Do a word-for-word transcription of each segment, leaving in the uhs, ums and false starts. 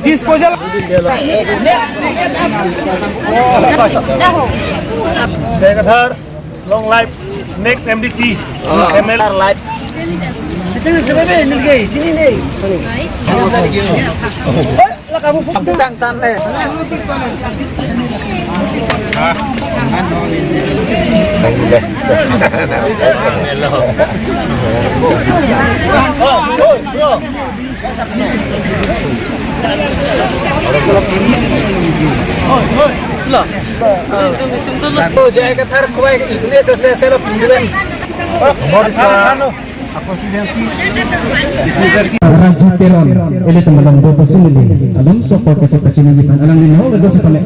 Disposal. Jai Kathar, long life, next M D C, M L A. Life. Raju Teron, ilitum along do pasu neli. Along sopor kacek kacek neli pan. Alangli no, gado sa pale.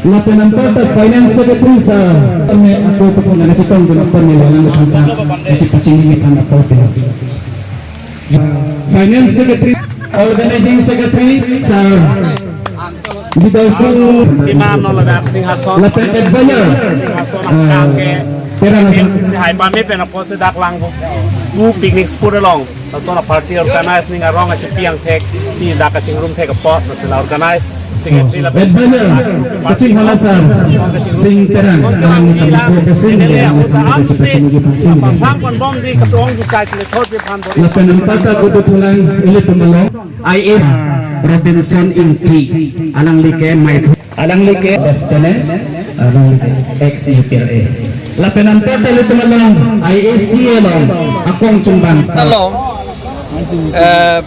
Lapen anparta Finance Secretary sir, kami aku pun ada cetong guna pun neli alang kacek kacek neli pan apa tu. Finance Secretary, Organizing Secretary, sir, Bidal Singh, Bima no ladak singhason. Lapen Advisor, singhason ah, angkang ke. Terang. Sing hai pame pen apot si dak lang bu picnic spot along. Lason a party organize ning arong achipi angthek, pi dak kachingrum thek apot, lason organize. Secretary lapen. Advisor, kaching hala sir, Singh Terang, dalam kami ko kesin, dalam kami kaching kaching di pangsing. Bang pon bom di ketuong di kai kile thot di phan bori. Lapen anparta kutu thulang ilitum along, I S Robinson Ingti, alangli ke mai thu-, alangli ke Lieutenant, alangli ke ex U P R A. Lapen anparta ilitum along, I S C along, akong chumbang sir. Along, eh,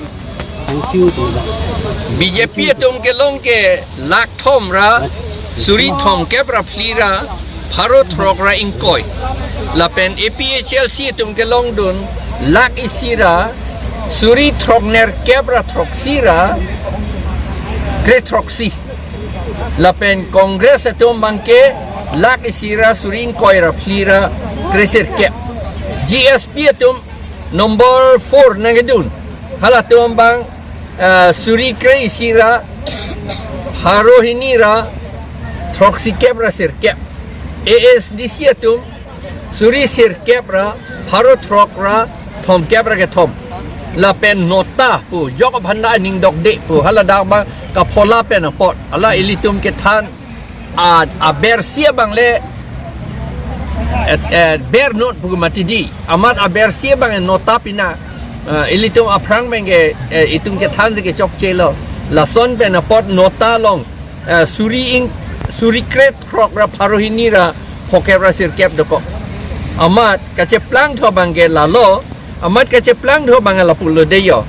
B J P atum kelong ke lakh thom ra suri thomkep ra phli ra pharo throk ra ingkoi. Lapen A P H L C atum kelongdun lakh isi ra suri throknerkep ra throksi ra krethroksi. Lapen Congress atum abang ke lakh isi ra suri ingkoi ra phli ra kresirkep. G S P atum number four nangkedun. Halatum abang, eh, suri kre isi ra pharo hini ra throksikep ra sirkep. A S D C atum suri sirkep ra pharo throk ra thomkep ra kethom. Lapen nota pu jok abhanda aning dokde pu haladak abang kaphola pen apot. Hala ilitum kethan a, aber isi abang le, eh, eh, ber not pu mati di. Amat aber isi abang nota pina, eh, ilitum aphrang abang ke, eh, itum kethan si kechokche lo. Lason pen apot nota along, eh, suri ing, suri krethrok ra pharo hini ra phokep ra sirkep dokok. Amat kacheplang tho abang ke lalo, amat kacheplang tho abang lapulo de yo.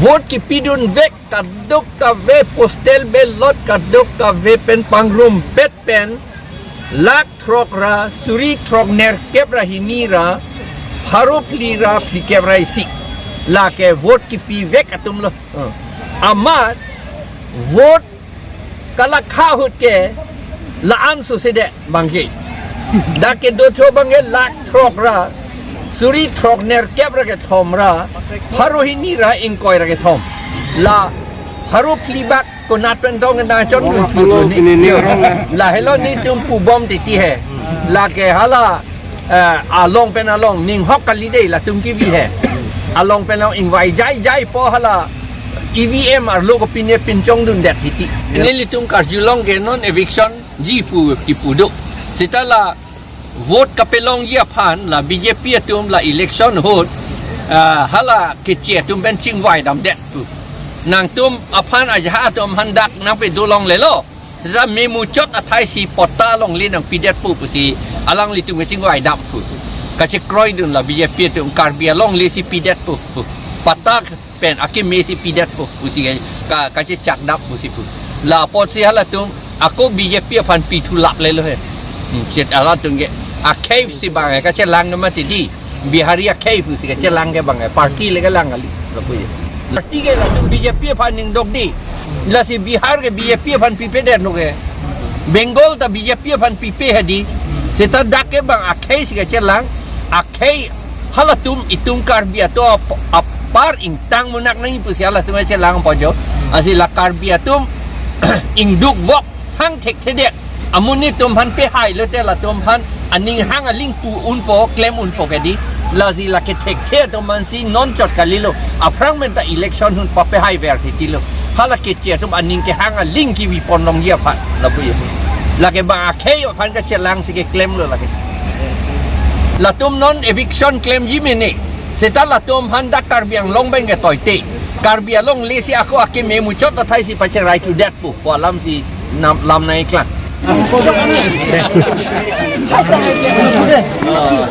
Vote kipidun vek kadokave, postal ballot kadokave pen pangrumpet pen lakh throk ra suri throknerkep ra hini ra pharo phli ra phlikep ra isi. Lake vote kipi vek atum lo. Amat vote kalakha ahut ke la-an sose de abang ke. Dak kedo tho abang ke lakh throk ra suri throknerkep ra kethom ra pharo hini ra ingkoi ra kethom. La pharo phli bak konat pen dong na chon dun phli lo ni. Lahelo netum pubom titi he. Lake hala, eh, along pen along ning hok kali de latum kivi he. Along pen along ingvai jai jai po hala E V M arlo ko pine pinchong dundet titi. Nelitum karjulong ke non eviction ji pu kipu do. Seta la vote kapelongji aphan la B J P atum la election ahut, ah, hala keche atum pen chingvai damdet pu. Nangtum aphan ajahak atum aphan dak nangpado longlelo. Seta memuchot athai si patta longle nangpidetpo pusi alanglitum kachingvai dam pu. Kachekroidun la B J P atum Karbi alongle si pidetpo pu. Patta pen akeme si pidetpo pusi ka, kachechak dam pusi pu. La apotsi halatum ako B J P aphan pithu laplelo he. Hmm, chet halatum ke akhei si abang kachelang mati di. Bihari akhei pusi kachelang ke abang party le kelang kali. Lapu ya. Party ke latum B J P aphan ning dokde. Lasi Bihar ke B J P aphan pipedet no ke. Bengal ta B J P aphan pipe hadi. Seta dak ke abang akhei si kachelang. Akhei halatum itum Karbi atum ap-, apar ingtang munak nangji pusi halatum chelang pojo. Lasi la Karbi atum ingduk vok hang thekthedet. Amonit atum aphan pehai lote latum aphan Aning hang aling tu unpo, klem unpo ke di. Lasi lake thekthe atum ansi non chot kalilo. Aphrang men ta election ahut papehai ver titilo. Hala keche atum aning kehang aling kevi pon longji aphan. Lapu ya. Lake bang akhei aphan kachelang si keklemlo lake. Latum non eviction klemji mene. Seta latum aphan dak Karbi Anglong pen ke toite. Karbi Anglong le si ako akeme muchot athai si pachingrai chudet pu. Pu alam si nam lam nangklang. Oh,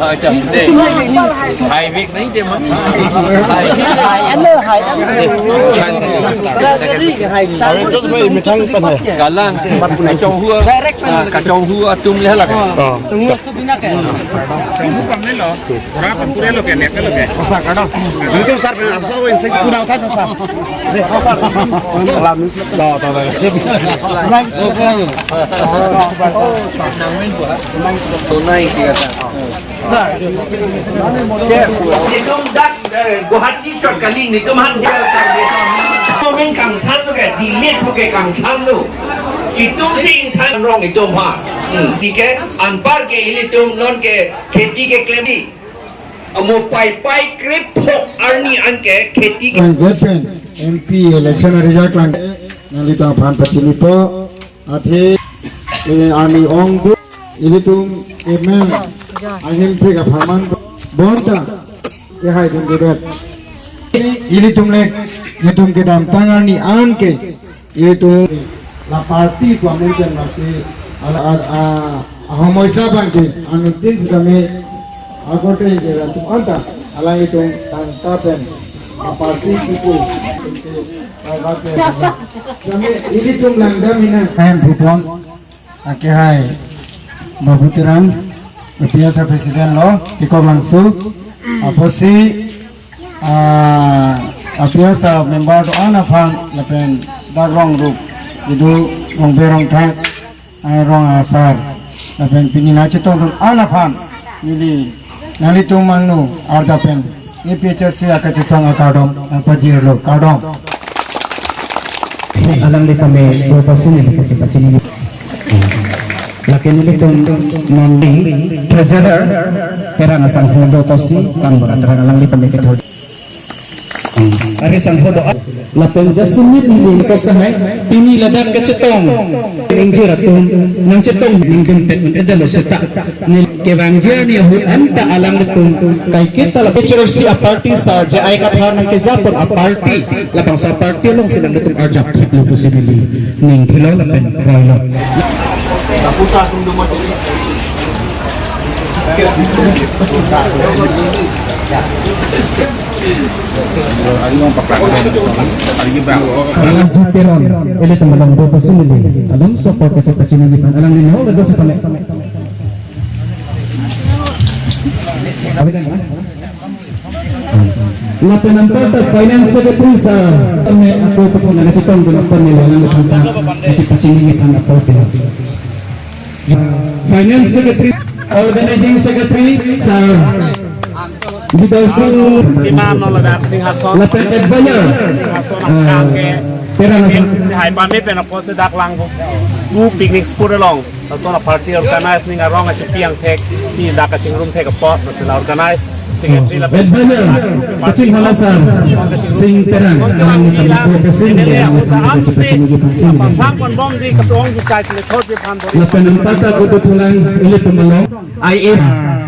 hai jam de. Hai vik nahi de ma. Hai vik. Hai ano, hai ano. Kalang. Kachonghua. Direct. Ah, kachonghua atum le lake. Oh. Chonghua subina ke. Pura, pura lo ke, net lo ke. Pasa kado. Itu sar pen arsa wen sing kuna utan sar. Deh, pasa. Salam. Tuh, tuh, tuh. Nang main buah. Tunai tiga ta. Sir. Itum dak, eh, Guwahati chot kali, itum han dia kar dia. Komen kangthan lo ke, delete lo ke kangthan lo. Itum si ingthan rong itum ha. Hmm. Tike, anpar ke ilitum non ke kheti keklem di. Amo paipai krip phok arni an ke kheti ke. Lang pen M P election result lang nanglitum aphan pachinipo athe, eh, arni ong do ilitum kemen ahemphek apharman bonta kehai dun dedet. Ilitum le ilitum kedamtang arni an ke itum la party pu amen pen mati ala a, a, ahomoisa abang ke anuttin kami agote ke rantum anta alanglitum tangka pen la party people kami ilitum langdam ina. Kahem pupon akehai Babu Terang, A P S A president lo, Tiko Bangsu, apotsi ah, A P S A member do-an aphan lapen dak rong rup idu rong berong thak, ah, rong asar lapen pini nangchetong do-an aphan neli nanglitum angno arda pen A P H L C akachesong akardom nangpajirlo, kardom. Alangli tame do pasi neli kachepachini. Lake nelitum non di treasurer Terang asangho do pasi kan berat Terang alangli tame ke thod. Ari sangho do lapen jasimit neli kok kahai pini ladak kachetong. Ningkir atum nangchetong ningdun pet un edalo seta. Neli kevang jani ahut anta alanglitum kaiketa la H R C a party sa J I Kathar nangkejapon a party. Labangso a party alongsi nangtum arjap thiplo pusi neli ning philo lapen roilo. Arlaju Teron, ilitum along do pusi neli along support kachepachini neli aphan alangli no lego sepane. Lapen anparta Finance Secretary sir, kami ako pathum nangchetong dun apar neli alang aphan ta kachepachini neli aphan apor pilo. Finance Secretary, Organizing Secretary sir, Bidal Singh, Imam Noladak Singhason, lapen Advisor, Singhason, ah, angke, Terang Singh. Si hai pame pen apotsi dak lang bu, bu picnic spot along. Lason a party organize ning arong achipi angthek, pi dak kachingrum thek apot, lason la organize, secretary la. Advisor, kachinghola sir, Singh Terang, alangli tame ko pesin, alangli tame ko kachepachini neli aphan sing. Pang pang pon bomji katong ji kai chile thot ji phan thot. Lapen anparta ko thulang, ilitum along. I A S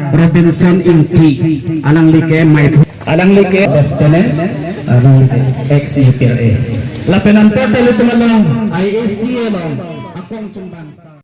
Robinson Ingti, alangli ke mai, alangli ke Lieutenant, alangli ke ex U P R A. Lapen anparta ilitum along, I A C along, Akong Chungbang.